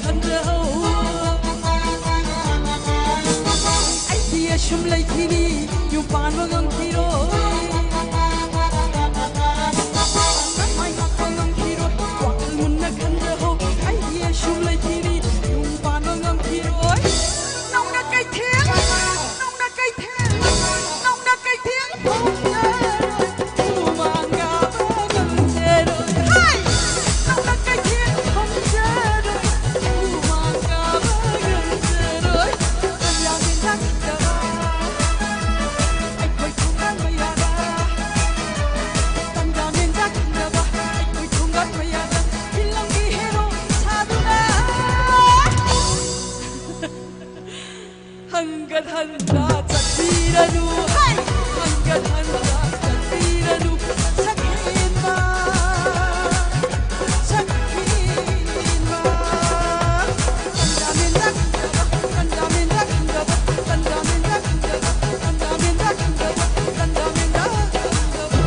ꯈꯟꯖꯍꯧ꯫ ꯑꯩꯗꯤ ꯑꯁꯨꯝ ꯂꯩꯈꯤꯅꯤ, ꯌꯨꯝ ꯄꯥꯟꯕ ꯉꯝꯈꯤꯔꯣꯏ꯫ ꯃꯥꯏ ꯄꯥꯛꯄ ꯉꯝꯈꯤꯔꯣꯏ, ꯋꯥꯈꯜ ꯃꯨꯟꯅ ꯈꯟꯖꯍꯧ꯫ ꯑꯩꯗꯤ ꯑꯁꯨꯝ ꯂꯩꯈꯤꯅꯤ, ꯌꯨꯝ ꯄꯥꯟꯕ ꯉꯝꯈꯤꯔꯣꯏ꯫ ꯅꯧꯅ ꯀꯩꯊꯦꯜ, ꯅꯧꯅ ꯀꯩꯊꯦꯜ, ꯅꯧꯅ ꯀꯩꯊꯦꯜ ꯐꯝꯖꯔꯣꯏ꯫ ꯍꯨꯃꯥꯡ ꯀꯥꯕ ꯉꯝꯖꯔꯣꯏ꯫ ꯍꯥꯏ! ꯅꯧꯅ ꯀꯩꯊꯦꯜ ꯐꯝꯖꯔꯣꯏ꯫ ꯍꯨꯃꯥꯡ ꯀꯥꯕ ꯉꯝꯖꯔꯣꯏ꯫ ꯇꯟꯖꯥ ꯃꯦꯟꯖꯥ ꯈꯪꯗꯕ ꯑꯩꯈꯣꯏ ꯈꯣꯡꯒꯥꯟ ꯃꯌꯥꯗ꯫ ꯇꯟꯖꯥ ꯃꯦꯟꯖꯥ ꯈꯪꯗꯕ ꯑꯩꯈꯣꯏ ꯈꯣꯡꯒꯥꯟ ꯃꯌꯥꯗ꯫ ꯐꯤꯂꯝꯒꯤ ꯍꯦꯔꯣ ꯁꯥꯗꯨꯅ꯫ ꯍꯪꯒꯠ ꯍꯟꯗ ꯆꯠꯄꯤꯔꯅꯨ, ꯍꯩ! ꯍꯪꯒꯠ ꯍꯟꯗ ꯆꯠꯄꯤꯔꯅꯨ, ꯁꯛꯍꯦꯟꯕ, ꯁꯛꯍꯦꯟꯕ꯫ ꯇꯟꯖꯥ ꯃꯦꯟꯖꯥ ꯈꯪꯗꯕ, ꯇꯟꯖꯥ ꯃꯦꯟꯖꯥ ꯈꯪꯗꯕ, ꯇꯟꯖꯥ ꯃꯦꯟꯖꯥ ꯈꯪꯗꯕ, ꯇꯟꯖꯥ ꯃꯦꯟꯖꯥ ꯈꯪꯗꯕ, ꯇꯟꯖꯥ ꯃꯦꯟꯖꯥ ꯈꯪꯗꯕ꯫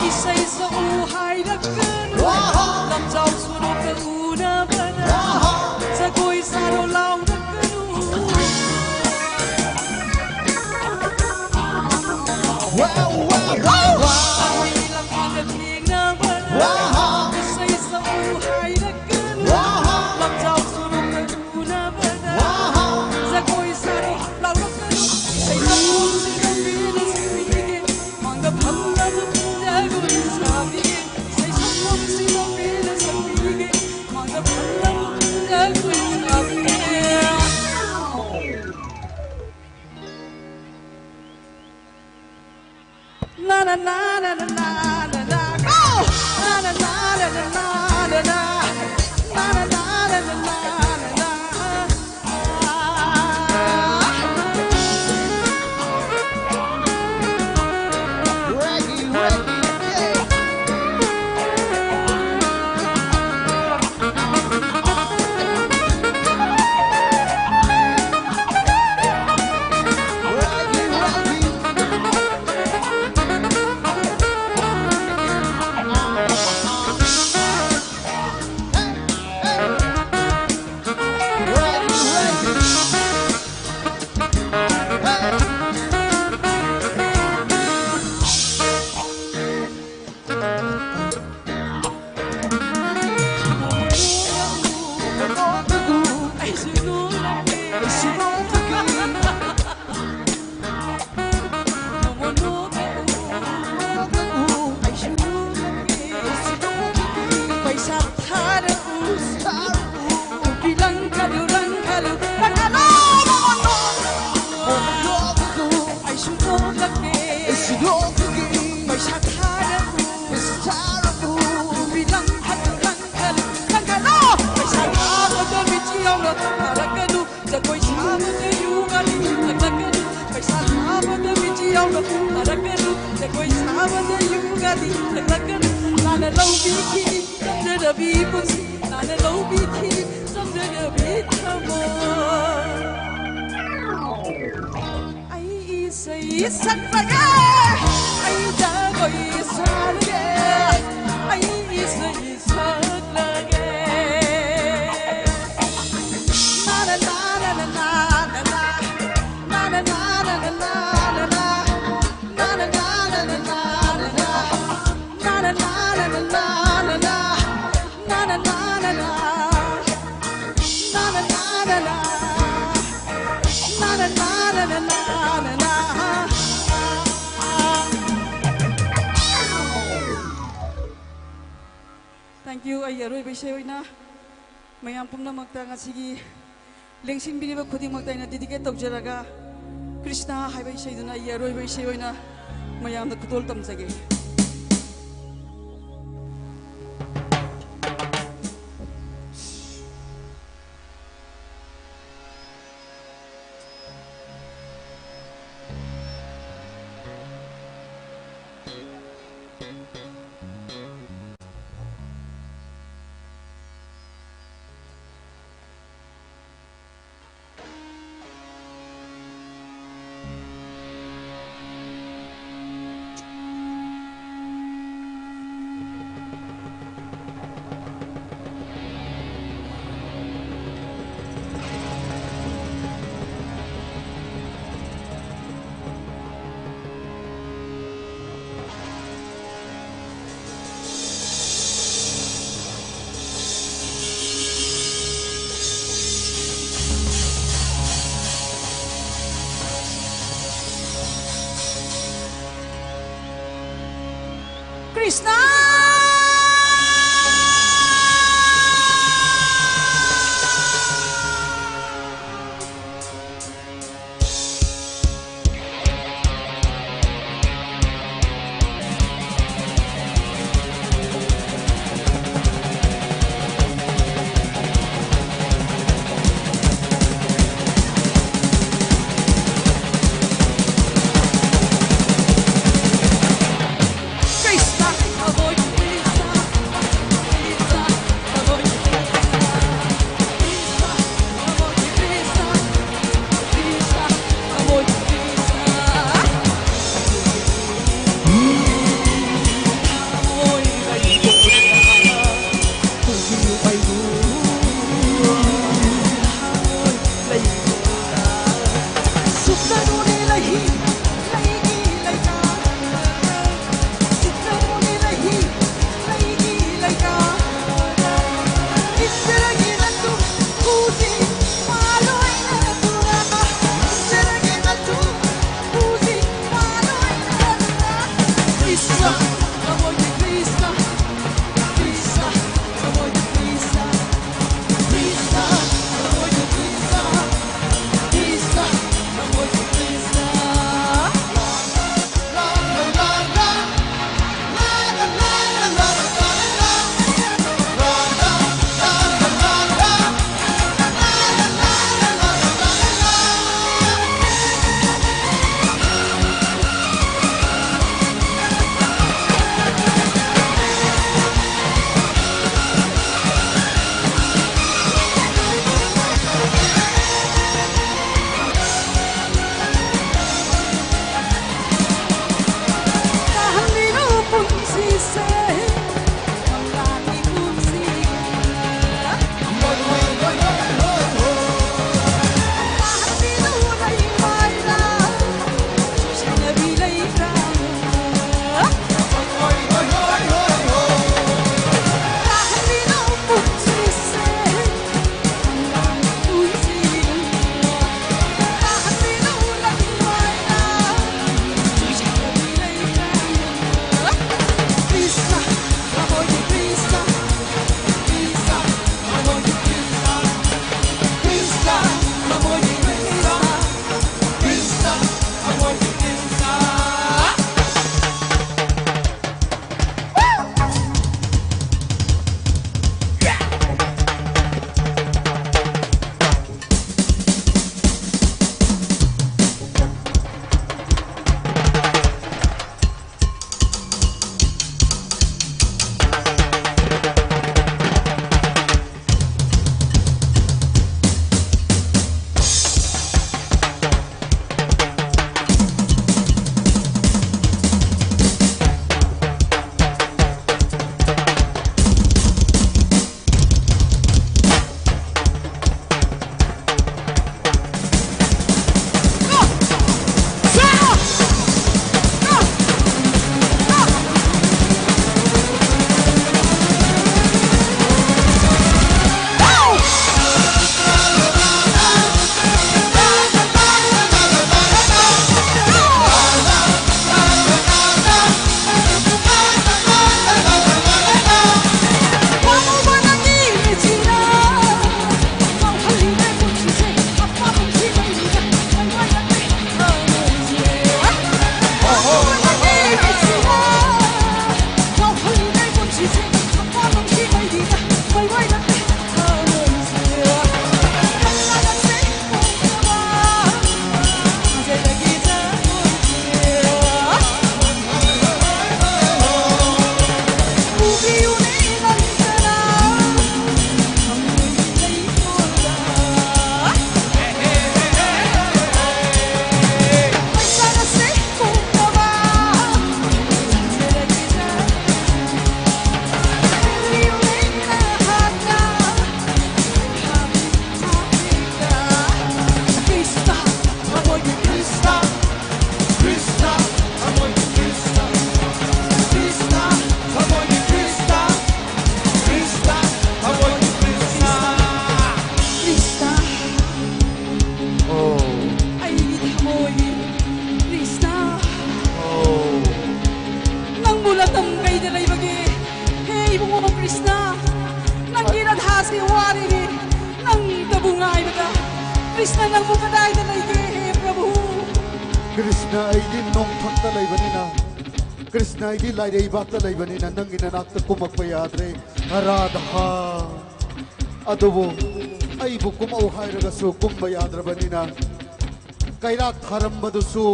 ꯏꯁꯩ ꯁꯛꯎ ꯍꯥꯏꯔꯛꯀꯅꯨ꯫ ꯂꯝꯖꯥꯎ ꯁꯣꯔꯣꯛꯇ ꯎꯅꯕꯗ ꯖꯒꯣꯏ ꯁꯥꯔꯣ ꯂꯥꯎꯔꯛꯀꯅꯨ꯫ ꯂꯝꯕꯤ ꯂꯝꯈꯥꯡꯗ ꯊꯦꯡꯅꯕꯗ ꯏꯁꯩ ꯁꯛꯎ ꯍꯥꯏꯔꯛꯀꯅꯨ꯫ ꯂꯝꯖꯥꯎ ꯁꯣꯔꯣꯛꯇ ꯎꯅꯕꯗ ꯖꯒꯣꯏ ꯁꯥꯔꯣ ꯂꯥꯎꯔꯛꯀꯅꯨ꯫ ꯏꯁꯩ ꯁꯛꯐꯝꯁꯤꯗ ꯄꯦꯟꯅ ꯁꯛꯄꯤꯒꯦ꯫ ꯃꯥꯡꯗ ꯐꯝꯂꯕ ꯈꯨꯟꯖꯒꯣꯏ ꯁꯥꯕꯤꯒꯦ꯫ ꯏꯁꯩ ꯁꯛꯐꯝꯁꯤꯗ ꯄꯦꯟꯅ ꯁꯛꯄꯤꯒꯦ꯫ ꯃꯥꯡꯗ ꯐꯝꯂꯕ ꯈꯨꯟꯖꯒꯣꯏ ꯁꯥꯕꯤꯒꯦ꯫ Na na na na na na na na. Go! Na na na na na na na na. Na na na na na na na na. Reggae, reggae, yeah. ꯄꯩꯁꯥ ꯊꯥꯔꯛꯎ, ꯊꯥꯔꯛꯎ꯫ ꯅꯨꯄꯤ ꯂꯪꯈꯠꯂꯨ, ꯂꯪꯈꯠꯂꯨ, ꯂꯪꯈꯠꯂꯨ, ꯃꯉꯣꯟ ꯅꯣꯛꯂꯨ꯫ ꯑꯩꯁꯨ ꯅꯣꯛꯂꯛꯀꯦ꯫ ꯑꯩꯁꯨ ꯅꯣꯛꯂꯛꯀꯦ꯫ ꯄꯩꯁꯥ ꯊꯥꯔꯛꯎ꯫ ꯄꯩꯁꯥ ꯊꯥꯔꯛꯎ꯫ ꯅꯨꯄꯤ ꯂꯪꯈꯠꯂꯨ, ꯂꯪꯈꯠꯂꯨ, ꯂꯪꯈꯠꯂꯨ꯫ ꯄꯩꯁꯥ ꯊꯥꯕꯗ ꯃꯤꯠꯆꯤ ꯌꯥꯎꯅ ꯊꯥꯔꯛꯀꯅꯨ꯫ ꯖꯒꯣꯏ ꯁꯥꯕꯗ ꯌꯨ ꯒꯥꯔꯤ ꯊꯛꯂꯛꯀꯅꯨ꯫ ꯄꯩꯁꯥ ꯊꯥꯕꯗ ꯃꯤꯠꯆꯤ ꯌꯥꯎꯅ ꯊꯥꯔꯛꯀꯅꯨ꯫ ꯖꯒꯣꯏ ꯁꯥꯕꯗ ꯌꯨ ꯒꯥꯔꯤ ꯊꯛꯂꯛꯀꯅꯨ꯫ ꯂꯥꯟꯅ ꯂꯧꯕꯤꯈꯤꯅꯤ ꯆꯝꯖꯔꯕꯤ ꯄꯨꯟꯁꯤ꯫ ꯂꯥꯟꯅ ꯂꯧꯕꯤꯈꯤꯅꯤ ꯆꯝꯖꯔꯕꯤ ꯊꯃꯣꯏ꯫ ꯑꯩ ꯏꯁꯩ ꯁꯛꯄꯒ ꯑꯩ ꯖꯒꯣꯏ ꯏꯁꯥꯒꯦ, ꯑꯩ ꯏꯁꯩ ꯁꯛꯂꯒꯦ꯫ ꯅꯥꯅ ꯅꯥꯅ ꯅꯥꯅ ꯅꯥ, ꯅꯥꯅ ꯅꯥꯅ ꯅꯥꯅ ꯅꯥ, ꯅꯥꯅ ꯅꯥꯅ ꯅꯥꯅ ꯅꯥ, ꯅꯥꯅ ꯅꯥꯅ ꯅꯥꯅ ꯅꯥ, ꯅꯥꯅ ꯅꯥꯅ ꯅꯥ, ꯅꯥꯅ ꯅꯥꯅ ꯅꯥ, ꯅꯥꯅ ꯅꯥꯅ ꯅꯥꯅ ꯅꯥ꯫ Thank you꯫ ꯑꯩ ꯑꯔꯣꯏꯕ ꯏꯁꯩ ꯑꯣꯏꯅ ꯃꯌꯥꯝ ꯄꯨꯝꯅꯃꯛꯇ ꯉꯁꯤꯒꯤ ꯂꯦꯡꯁꯤꯟꯕꯤꯔꯤꯕ ꯈꯨꯗꯤꯡꯃꯛꯇ ꯑꯩꯅ dedicate ꯇꯧꯖꯔꯒ, ꯀ꯭ꯔꯤꯁꯅ ꯍꯥꯏꯕ ꯏꯁꯩꯗꯨꯅ ꯑꯩꯒꯤ ꯑꯔꯣꯏꯕ ꯏꯁꯩ ꯑꯣꯏꯅ ꯃꯌꯥꯝꯗ ꯈꯨꯗꯣꯜ ꯇꯝꯖꯒꯦ꯫ ꯀ꯭ꯔꯤꯁꯅ! Krishna, avoid ꯀ꯭ꯔꯤꯁꯅ, ꯅꯪꯕꯨ ꯀꯗꯥꯏꯗ ꯂꯩꯒꯦ, ꯍꯦ ꯄ꯭ꯔꯚꯨ? ꯀ꯭ꯔꯤꯁꯅ, ꯑꯩꯗꯤ ꯅꯣꯡꯊꯛꯇ ꯂꯩꯕꯅꯤꯅ, ꯀ꯭ꯔꯤꯁꯅ, ꯑꯩꯗꯤ ꯂꯥꯏꯔꯩꯕꯥꯛꯇ ꯂꯩꯕꯅꯤꯅ ꯅꯪꯒꯤ ꯅꯅꯥꯛꯇ ꯀꯨꯝꯃꯛꯄ ꯌꯥꯗ꯭ꯔꯦ, ꯔꯥꯙꯥ꯫ ꯑꯗꯨꯕꯨ ꯑꯩꯕꯨ ꯀꯨꯝꯃꯛꯎ ꯍꯥꯏꯔꯒꯁꯨ ꯀꯨꯝꯕ ꯌꯥꯗ꯭ꯔꯕꯅꯤꯅ, ꯀꯩꯔꯥꯛ ꯊꯥꯔꯝꯕꯗꯨꯁꯨ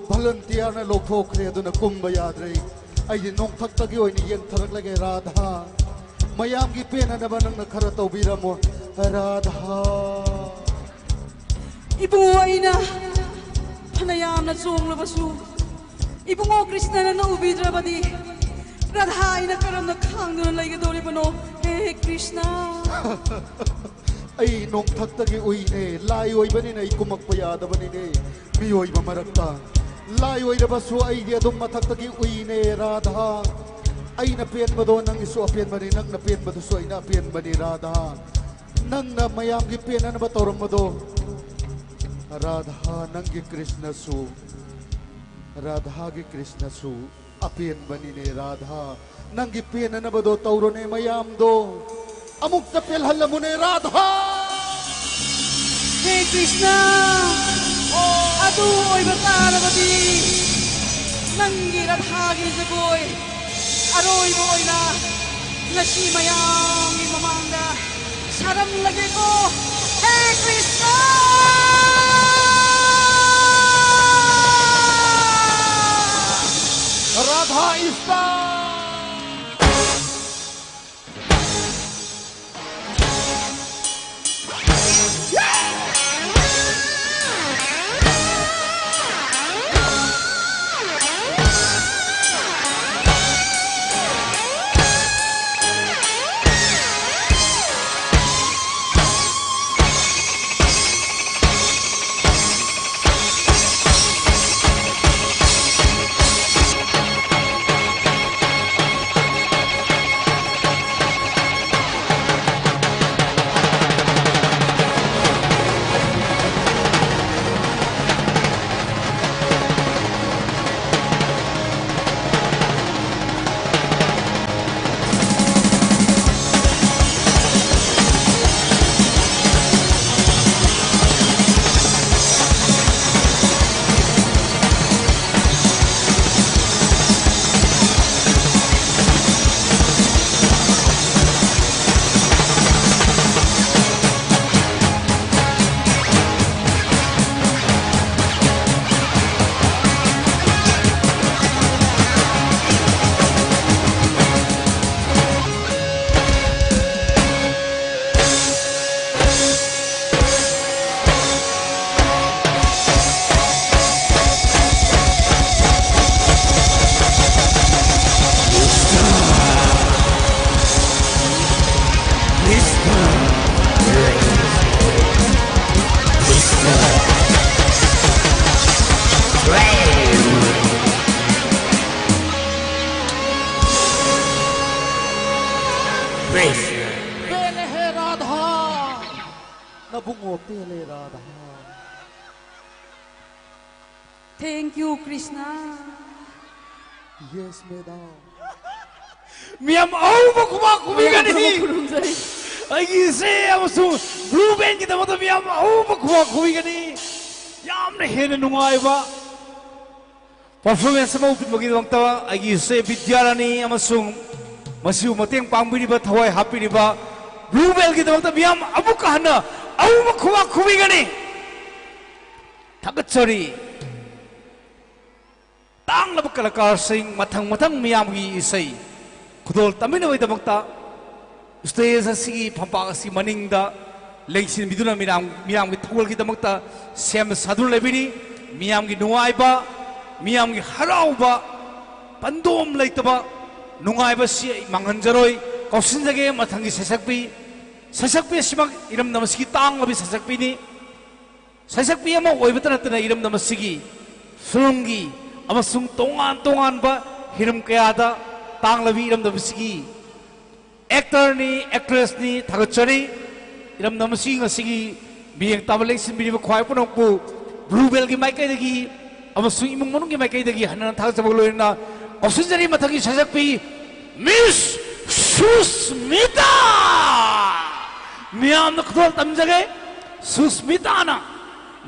ꯚꯣꯂꯨꯟꯇꯤꯌꯔꯅ ꯂꯧꯊꯣꯛꯈ꯭ꯔꯦ, ꯑꯗꯨꯅ ꯀꯨꯝꯕ ꯌꯥꯗ꯭ꯔꯦ꯫ ꯑꯩꯗꯤ ꯅꯣꯡꯊꯛꯇꯒꯤ ꯑꯣꯏꯅ ꯌꯦꯡꯊꯔꯛꯂꯒꯦ, ꯔꯥꯙꯥ꯫ ꯃꯌꯥꯝꯒꯤ ꯄꯦꯟꯅꯅꯕ ꯅꯪꯅ ꯈꯔ ꯇꯧꯕꯤꯔꯝꯃꯣ, ꯔꯥꯙꯥ꯫ ꯏꯕꯨꯡꯉꯣ, ꯑꯩꯅ ꯐꯅ ꯌꯥꯝꯅ ꯆꯣꯡꯂꯕꯁꯨ, ꯏꯕꯨꯡꯉꯣ ꯀ꯭ꯔꯤꯁꯅ ꯅꯪꯅ ꯎꯕꯤꯗ꯭ꯔꯕꯗꯤ, ꯔꯥꯙꯥ ꯑꯩꯅ ꯀꯔꯝꯅ ꯈꯥꯡꯗꯨꯅ ꯂꯩꯒꯗꯧꯔꯤꯕꯅꯣ? ꯍꯦ ꯀ꯭ꯔꯤꯁꯅ꯫ ꯑꯩ ꯅꯣꯡꯊꯛꯇꯒꯤ ꯎꯏꯅꯦ, ꯂꯥꯏ ꯑꯣꯏꯕꯅꯤꯅ ꯑꯩ ꯀꯨꯝꯃꯛꯄ ꯌꯥꯗꯕꯅꯤꯅꯦ꯫ ꯃꯤꯑꯣꯏꯕ ꯃꯔꯛꯇ ꯂꯥꯏ ꯑꯣꯏꯔꯕꯁꯨ ꯑꯩꯗꯤ ꯑꯗꯨꯝ ꯃꯊꯛꯇꯒꯤ ꯎꯏꯅꯦ, ꯔꯥꯙꯥ꯫ ꯑꯩꯅ ꯄꯦꯟꯕꯗꯣ ꯅꯪꯒꯤꯁꯨ ꯑꯄꯦꯟꯕꯅꯤ, ꯅꯪꯅ ꯄꯦꯟꯕꯗꯨꯁꯨ ꯑꯩꯅ ꯑꯄꯦꯟꯕꯅꯤ, ꯔꯥꯙꯥ꯫ ꯅꯪꯅ ꯃꯌꯥꯝꯒꯤ ꯄꯦꯟꯅꯅꯕ ꯇꯧꯔꯝꯕꯗꯣ, ꯔꯥꯙꯥ, ꯅꯪꯒꯤ ꯀ꯭ꯔꯤꯁꯅꯁꯨ, ꯔꯥꯙꯥꯒꯤ ꯀ꯭ꯔꯤꯁꯅꯁꯨ ꯑꯄꯦꯟꯕꯅꯤꯅꯦ, ꯔꯥꯙꯥ꯫ ꯅꯪꯒꯤ ꯄꯦꯟꯅꯅꯕꯗꯣ ꯇꯧꯔꯣꯅꯦ ꯃꯌꯥꯝꯗꯣ꯫ ꯑꯃꯨꯛꯇ ꯄꯦꯜꯍꯜꯂꯝꯃꯨꯅꯦ, ꯔꯥꯙꯥ꯫ ꯍꯦ ꯀ꯭ꯔꯤꯁꯅ, ꯑꯗꯨ ꯑꯣꯏꯕ ꯇꯥꯔꯕꯗꯤ ꯅꯪꯒꯤ ꯔꯥꯙꯥꯒꯤ ꯖꯒꯣꯏ ꯑꯔꯣꯏꯕ ꯑꯣꯏꯅ ꯉꯁꯤ ꯃꯌꯥꯝꯒꯤ ꯃꯃꯥꯡꯗ ꯁꯥꯔꯝꯂꯒꯦꯀꯣ꯫ ꯍꯦ Krishna! Radha ꯏꯁꯇꯥ! Thank you, Krishna. Yes, madam. ꯃꯤꯌꯥꯝ ꯑꯍꯧꯕ ꯈꯨꯕꯥꯛ ꯈꯨꯕꯤꯒꯅꯤ꯫ ꯃꯌꯥꯝ ꯈꯨꯕꯥꯛ ꯈꯨꯔꯨꯝꯖꯔꯤ꯫ ꯑꯩꯒꯤ ꯏꯆꯦ ꯑꯃꯁꯨꯡ ꯕ꯭ꯂꯨ ꯕꯦꯟꯒꯤꯗꯃꯛꯇ ꯃꯤꯌꯥꯝ ꯑꯍꯧꯕ ꯈꯨꯕꯥꯛ ꯈꯨꯕꯤꯒꯅꯤ꯫ ꯌꯥꯝꯅ ꯍꯦꯟꯅ ꯅꯨꯡꯉꯥꯏꯕ ꯄꯔꯐꯣꯔꯃꯦꯟꯁ ꯑꯃ ꯎꯠꯄꯤꯕꯒꯤꯗꯃꯛꯇ ꯑꯩꯒꯤ ꯏꯆꯦ ꯕꯤꯗ꯭ꯌꯥꯔꯥꯅꯤ ꯑꯃꯁꯨꯡ ꯃꯁꯤꯕꯨ ꯃꯇꯦꯡ ꯄꯥꯡꯕꯤꯔꯤꯕ, ꯊꯋꯥꯏ ꯍꯥꯞꯄꯤꯔꯤꯕ ꯕ꯭ꯂꯨ ꯕꯦꯜꯒꯤꯗꯃꯛꯇ ꯃꯤꯌꯥꯝ ꯑꯃꯨꯛꯀ ꯍꯟꯅ ꯑꯍꯧꯕ ꯈꯨꯕꯥꯛ ꯈꯨꯕꯤꯒꯅꯤ꯫ ꯊꯥꯒꯠꯆꯔꯤ꯫ ꯇꯥꯡꯂꯕ ꯀꯂꯥꯀꯥꯔꯁꯤꯡ ꯃꯊꯪ ꯃꯊꯪ ꯃꯤꯌꯥꯝꯒꯤ ꯏꯁꯩ ꯈꯨꯗꯣꯜ ꯇꯝꯕꯤꯅꯕꯒꯤꯗꯃꯛꯇ ꯁ꯭ꯇꯦꯖ ꯑꯁꯤꯒꯤ ꯐꯝꯄꯥꯛ ꯑꯁꯤ ꯃꯅꯤꯡꯗ ꯂꯦꯡꯁꯤꯟꯕꯤꯗꯨꯅ ꯃꯤꯌꯥꯝ, ꯃꯤꯌꯥꯝꯒꯤ ꯊꯧꯒꯜꯒꯤꯗꯃꯛꯇ ꯁꯦꯝ ꯁꯥꯗꯨꯅ ꯂꯩꯕꯤꯔꯤ꯫ ꯃꯤꯌꯥꯝꯒꯤ ꯅꯨꯡꯉꯥꯏꯕ, ꯃꯤꯌꯥꯝꯒꯤ ꯍꯔꯥꯎꯕ, ꯄꯟꯗꯣꯝ ꯂꯩꯇꯕ ꯅꯨꯡꯉꯥꯏꯕꯁꯤ ꯑꯩ ꯃꯥꯡꯍꯟꯖꯔꯣꯏ꯫ ꯀꯧꯁꯤꯟꯖꯒꯦ ꯃꯊꯪꯒꯤ ꯁꯩꯁꯛꯄꯤ꯫ ꯁꯩꯁꯛꯄꯤ ꯑꯁꯤꯃꯛ ꯏꯔꯝꯗꯝ ꯑꯁꯤꯒꯤ ꯇꯥꯡꯂꯕꯤ ꯁꯩꯁꯛꯄꯤꯅꯤ꯫ ꯁꯩꯁꯛꯄꯤ ꯑꯃ ꯑꯣꯏꯕꯇ ꯅꯠꯇꯅ ꯏꯔꯝꯗꯝ ꯑꯁꯤꯒꯤ ꯐꯤꯂꯝꯒꯤ ꯑꯃꯁꯨꯡ ꯇꯣꯉꯥꯟ ꯇꯣꯉꯥꯟꯕ ꯍꯤꯔꯝ ꯀꯌꯥꯗ ꯇꯥꯡꯂꯕꯤ ꯏꯔꯝꯗꯝ ꯑꯁꯤꯒꯤ ꯑꯦꯛꯇꯔꯅꯤ, ꯑꯦꯛꯇ꯭ꯔꯦꯁꯅꯤ꯫ ꯊꯥꯒꯠꯆꯔꯤ꯫ ꯏꯔꯝꯗꯝ ꯑꯁꯤ ꯉꯁꯤꯒꯤ ꯃꯤꯠꯌꯦꯡ ꯇꯥꯕ ꯂꯦꯡꯁꯤꯟꯕꯤꯔꯤꯕ ꯈ꯭ꯋꯥꯏ ꯄꯨꯝꯅꯃꯛꯄꯨ ꯕ꯭ꯂꯨ ꯕꯦꯜꯒꯤ ꯃꯥꯏꯀꯩꯗꯒꯤ ꯑꯃꯁꯨꯡ ꯏꯃꯨꯡ ꯃꯅꯨꯡꯒꯤ ꯃꯥꯏꯀꯩꯗꯒꯤ ꯍꯟꯅ ꯊꯥꯒꯠꯆꯕꯒ ꯂꯣꯏꯅꯅ ꯀꯧꯁꯤꯟꯖꯔꯤ꯫ ꯃꯊꯪꯒꯤ ꯁꯩꯁꯛꯄꯤ ꯃꯤꯁ ꯁꯨꯁꯃꯤꯇꯥ꯫ ꯃꯤꯌꯥꯝꯅ ꯈꯨꯗꯣꯜ ꯇꯝꯖꯒꯦ꯫ ꯁꯨꯁꯃꯤꯇꯥꯅ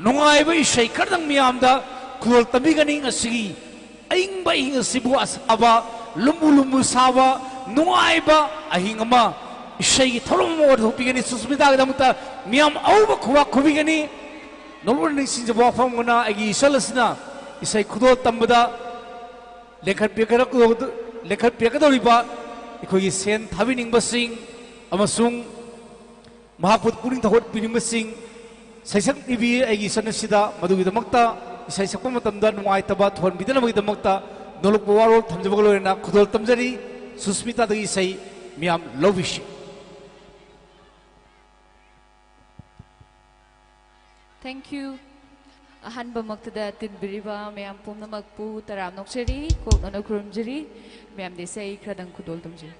ꯅꯨꯡꯉꯥꯏꯕ ꯏꯁꯩ ꯈꯔꯗꯪ ꯃꯤꯌꯥꯝꯗ ꯈꯨꯗꯣꯜ ꯇꯝꯕꯤꯒꯅꯤ꯫ ꯉꯁꯤꯒꯤ ꯑꯏꯪꯕ ꯑꯍꯤꯡ ꯑꯁꯤꯕꯨ ꯑꯁꯥꯕ, ꯂꯨꯝꯕꯨ ꯂꯨꯝꯕꯨ ꯁꯥꯕ, ꯅꯨꯡꯉꯥꯏꯕ ꯑꯍꯤꯡ ꯑꯃ, ꯏꯁꯩꯒꯤ ꯊꯧꯔꯝ ꯑꯃ ꯑꯣꯏꯊꯣꯛꯄꯤꯒꯅꯤ꯫ ꯁꯨꯁꯃꯤꯇꯥꯒꯤꯗꯃꯛꯇ ꯃꯤꯌꯥꯝ ꯑꯎꯕ ꯈꯨꯕꯥꯛ ꯈꯨꯕꯤꯒꯅꯤ꯫ ꯅꯣꯡꯂꯨꯛꯅ ꯅꯤꯡꯁꯤꯡꯖꯕ ꯋꯥꯐꯝ ꯑꯃꯅ, ꯑꯩꯒꯤ ꯏꯆꯜ ꯑꯁꯤꯅ ꯏꯁꯩ ꯈꯨꯗꯣꯜ ꯇꯝꯕꯗ ꯂꯦꯡꯈꯠꯄꯤꯔꯛꯀꯗꯧ-, ꯂꯦꯡꯈꯠꯄꯤꯔꯛꯀꯗꯧꯔꯤꯕ ꯑꯩꯈꯣꯏꯒꯤ ꯁꯦꯟ ꯊꯥꯕꯤꯅꯤꯡꯕꯁꯤꯡ ꯑꯃꯁꯨꯡ ꯃꯍꯥꯛꯄꯨ ꯄꯨꯛꯅꯤꯡ ꯊꯧꯒꯠꯄꯤꯅꯤꯡꯕꯁꯤꯡ, ꯁꯩꯁꯛꯂꯤꯕꯤ ꯑꯩꯒꯤ ꯏꯆꯟ ꯑꯁꯤꯗ ꯃꯗꯨꯒꯤꯗꯃꯛꯇ ꯏꯁꯩ ꯁꯛꯄ ꯃꯇꯝꯗ ꯅꯨꯡꯉꯥꯏꯇꯕ ꯊꯣꯛꯍꯟꯕꯤꯗꯅꯕꯒꯤꯗꯃꯛꯇ ꯅꯣꯂꯨꯛꯄ ꯋꯥꯔꯣꯜ ꯊꯝꯖꯕꯒ ꯂꯣꯏꯅꯅ ꯈꯨꯗꯣꯜ ꯇꯝꯖꯔꯤ꯫ ꯁꯨꯁꯃꯤꯇꯥꯗꯒꯤ ꯏꯁꯩ ꯃꯤꯌꯥꯝ ꯂꯧꯕꯤꯁꯤ꯫ Thank you꯫ ꯑꯍꯥꯟꯕꯃꯛꯇꯗ ꯇꯤꯟꯕꯤꯔꯤꯕ ꯃꯌꯥꯝ ꯄꯨꯝꯅꯃꯛꯄꯨ ꯇꯔꯥꯝꯅ ꯑꯣꯛꯆꯔꯤ, ꯀꯣꯛꯅꯅ ꯈꯨꯔꯨꯝꯖꯔꯤ꯫ ꯃꯌꯥꯝꯗꯤ ꯏꯁꯩ ꯈꯔꯗꯪ ꯈꯨꯗꯣꯜ ꯇꯝꯖꯔꯤ꯫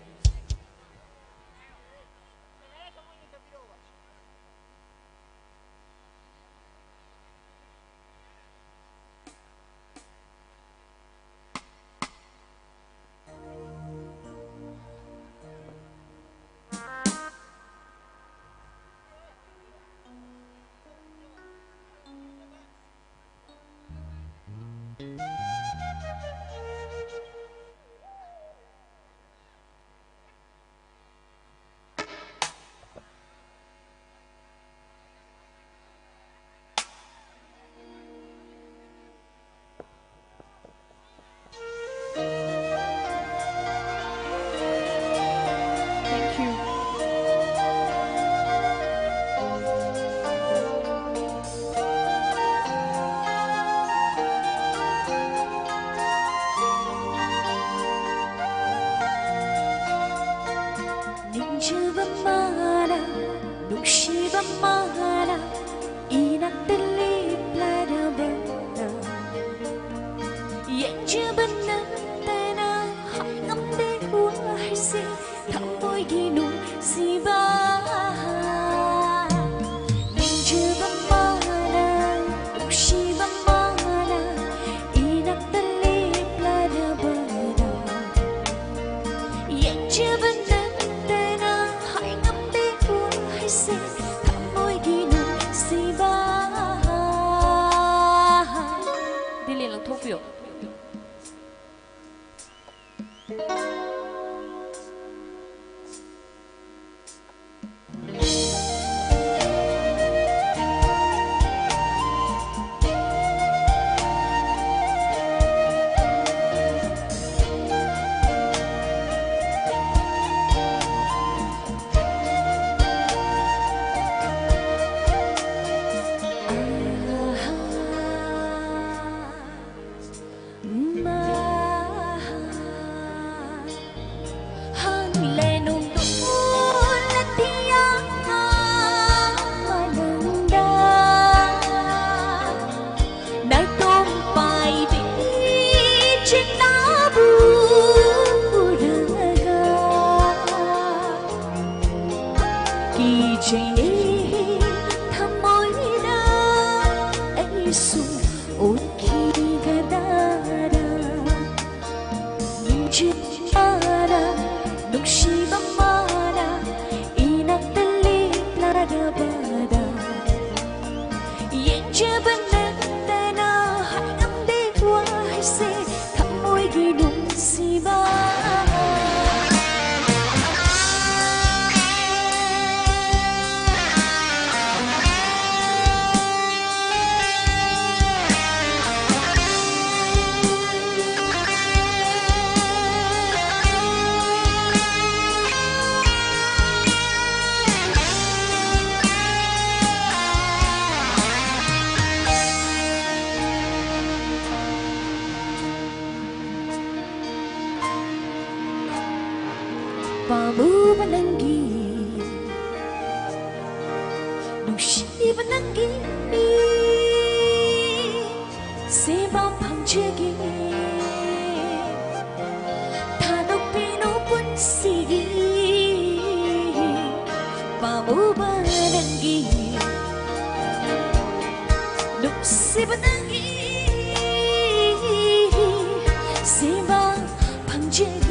ꯅꯨꯡꯁꯤꯕ, ꯅꯤꯡꯖꯕ ꯃꯥꯅ, ꯅꯨꯡꯁꯤꯕ ꯃꯥꯅ, ꯏꯅꯥꯛꯇ ꯂꯦꯞꯂꯔꯕꯗ, ꯌꯦꯡꯖꯕ ꯅꯠꯇꯅ ꯍꯥꯏꯉꯝꯗꯦ ꯋꯥꯍꯩꯁꯦ, ꯊꯃꯣꯏꯒꯤ ꯅꯨꯡꯁꯤꯕ꯫ ꯗꯤꯂꯦ ꯂꯧꯊꯣꯛꯄꯤꯌꯣ꯫ ꯀꯤꯖꯩꯌꯦ ꯊꯃꯣꯏꯅ ꯑꯩꯁꯨ ꯎꯠꯈꯤꯒꯗ꯭ꯔꯥ? ꯅꯤꯡꯖꯤꯡꯕꯅ, ꯅꯨꯡꯁꯤꯕ ꯃꯥꯅ ꯏꯅꯥꯛꯇ ꯂꯦꯞꯂꯔꯕꯗ, ꯌꯦꯡꯖꯕ ꯅꯠꯇꯅ ꯍꯥꯏꯉꯝꯗꯦ ꯋꯥꯍꯩꯁꯦ, ꯊꯃꯣꯏꯒꯤ ꯅꯨꯡꯁꯤꯕ꯫ ꯄꯥꯝꯃꯨꯕ ꯅꯪꯒꯤ, ꯅꯨꯡꯁꯤꯕ ꯅꯪꯒꯤ ꯁꯦꯝꯕ ꯐꯪꯖꯒꯦ꯫ ꯊꯥꯗꯣꯛꯄꯤꯅꯨ ꯄꯨꯟꯁꯤꯒꯤ ꯄꯥꯝꯃꯨꯕ ꯅꯪꯒꯤ ꯅꯨꯡꯁꯤꯕ ꯅꯪꯒꯤ ꯁꯤꯕ ꯐꯪꯖꯒꯦ꯫